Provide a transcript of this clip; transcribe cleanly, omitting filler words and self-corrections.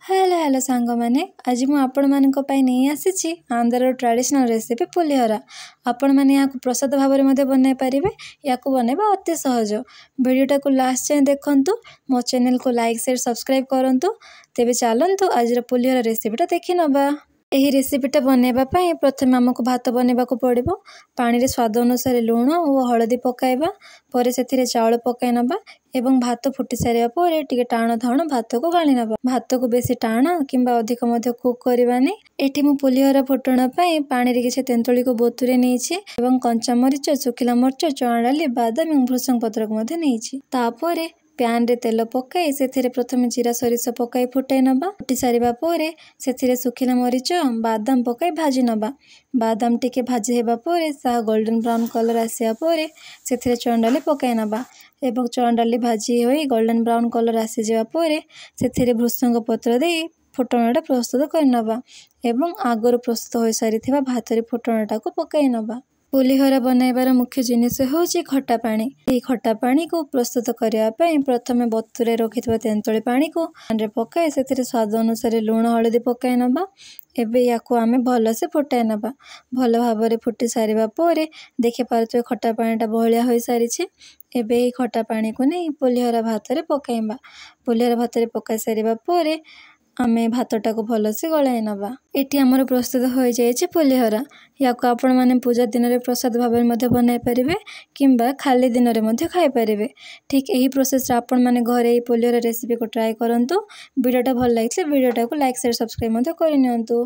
Hello hello ସାଙ୍ଗମାନେ, ଆଜି ମୁଁ ଆପଣମାନଙ୍କ ପାଇଁ ନେଇ ଆସିଛି ଆନ୍ଧ୍ରର ଟ୍ରାଡ଼ିସନାଲ୍ ରେସିପି ପୁଲିହରା। ଆପଣମାନେ ଏହାକୁ ପ୍ରସାଦ ଭାବରେ ମଧ୍ୟ ବନାଇ ପାରିବେ। ୟାକୁ ବନାଇବା ଅତି ସହଜ। ଭିଡ଼ିଓଟାକୁ ଲାଷ୍ଟ ଯାଏଁ ଦେଖନ୍ତୁ, ମୋ ଚ୍ୟାନେଲକୁ ଲାଇକ୍, ସେୟାର, ସବସ୍କ୍ରାଇବ୍ କରନ୍ତୁ। ତେବେ ଚାଲନ୍ତୁ ଆଜିର ପୁଲିହରା ରେସିପିଟା ଦେଖିନେବା। ଏହି ରେସିପିଟା ବନାଇବା ପାଇଁ ପ୍ରଥମେ ଆମକୁ ଭାତ ବନାଇବାକୁ ପଡ଼ିବ। ପାଣିରେ ସ୍ୱାଦ ଅନୁସାରେ ଲୁଣ ଓ ହଳଦୀ ପକାଇବା ପରେ ସେଥିରେ ଚାଉଳ ପକାଇ ନେବା ଏବଂ ଭାତ ଫୁଟି ସାରିବା ପରେ ଟିକେ ଟାଣ ଧାଣ ଭାତକୁ ଗାଳି ନେବା। ଭାତକୁ ବେଶୀ ଟାଣ କିମ୍ବା ଅଧିକ ମଧ୍ୟ କୁକ୍ କରିବାନି। ଏଠି ମୁଁ ପୁଲିହରା ଫୁଟଣ ପାଇଁ ପାଣିରେ କିଛି ତେନ୍ତୁଳିକୁ ବତୁରେଇ ନେଇଛି ଏବଂ କଞ୍ଚାମରିଚ, ଶୁଖିଲା ମରିଚ, ଚଣା ଡାଲି, ବାଦାମ ଏବଂ ଭୃସଙ୍ଗ ପତ୍ରକୁ ମଧ୍ୟ ନେଇଛି। ତାପରେ ପ୍ୟାନରେ ତେଲ ପକାଇ ସେଥିରେ ପ୍ରଥମେ ଜିରା, ସୋରିଷ ପକାଇ ଫୁଟାଇ ନେବା। ଫୁଟି ସାରିବା ପରେ ସେଥିରେ ଶୁଖିଲା ମରିଚ, ବାଦାମ ପକାଇ ଭାଜି ନେବା। ବାଦାମ ଟିକେ ଭାଜି ହେବା ପରେ ତାହା ଗୋଲ୍ଡେନ୍ ବ୍ରାଉନ୍ କଲର୍ ଆସିବା ପରେ ସେଥିରେ ଚଣା ଡାଲି ପକାଇ ନେବା ଏବଂ ଚଣା ଡାଲି ଭାଜି ହୋଇ ଗୋଲ୍ଡେନ୍ ବ୍ରାଉନ୍ କଲର୍ ଆସିଯିବା ପରେ ସେଥିରେ ଭୃସଙ୍ଗ ପତ୍ର ଦେଇ ଫୁଟଣଟା ପ୍ରସ୍ତୁତ କରିନେବା ଏବଂ ଆଗରୁ ପ୍ରସ୍ତୁତ ହୋଇସାରିଥିବା ଭାତରେ ଫୁଟଣଟାକୁ ପକାଇ ନେବା। ପୁଲିହରା ବନାଇବାର ମୁଖ୍ୟ ଜିନିଷ ହେଉଛି ଖଟା ପାଣି। ଏହି ଖଟା ପାଣିକୁ ପ୍ରସ୍ତୁତ କରିବା ପାଇଁ ପ୍ରଥମେ ବତୁରାଇ ରଖିଥିବା ତେନ୍ତୁଳି ପାଣିକୁ ପାଣିରେ ପକାଇ ସେଥିରେ ସ୍ୱାଦ ଅନୁସାରେ ଲୁଣ, ହଳଦୀ ପକାଇ ନେବା। ଏବେ ୟାକୁ ଆମେ ଭଲସେ ଫୁଟାଇ ନେବା। ଭଲ ଭାବରେ ଫୁଟି ସାରିବା ପରେ ଦେଖିପାରୁଥିବେ ଖଟା ପାଣିଟା ବହଳିଆ ହୋଇସାରିଛି। ଏବେ ଏହି ଖଟା ପାଣିକୁ ନେଇ ପୁଲିହରା ଭାତରେ ପକାଇବା। ପୁଲିହରା ଭାତରେ ପକାଇ ସାରିବା ପରେ ଆମେ ଭାତଟାକୁ ଭଲସେ ଗୋଳାଇ ନେବା। ଏଠି ଆମର ପ୍ରସ୍ତୁତ ହୋଇଯାଇଛି ପୁଲିହରା। ୟାକୁ ଆପଣମାନେ ପୂଜା ଦିନରେ ପ୍ରସାଦ ଭାବରେ ମଧ୍ୟ ବନାଇ ପାରିବେ କିମ୍ବା ଖାଲି ଦିନରେ ମଧ୍ୟ ଖାଇପାରିବେ। ଠିକ୍ ଏହି ପ୍ରୋସେସ୍ରେ ଆପଣମାନେ ଘରେ ଏହି ପୁଲିହରା ରେସିପିକୁ ଟ୍ରାଏ କରନ୍ତୁ। ଭିଡ଼ିଓଟା ଭଲ ଲାଗିଥିଲେ ଭିଡ଼ିଓଟାକୁ ଲାଇକ୍, ସେୟାର, ସବସ୍କ୍ରାଇବ୍ ମଧ୍ୟ କରିନିଅନ୍ତୁ।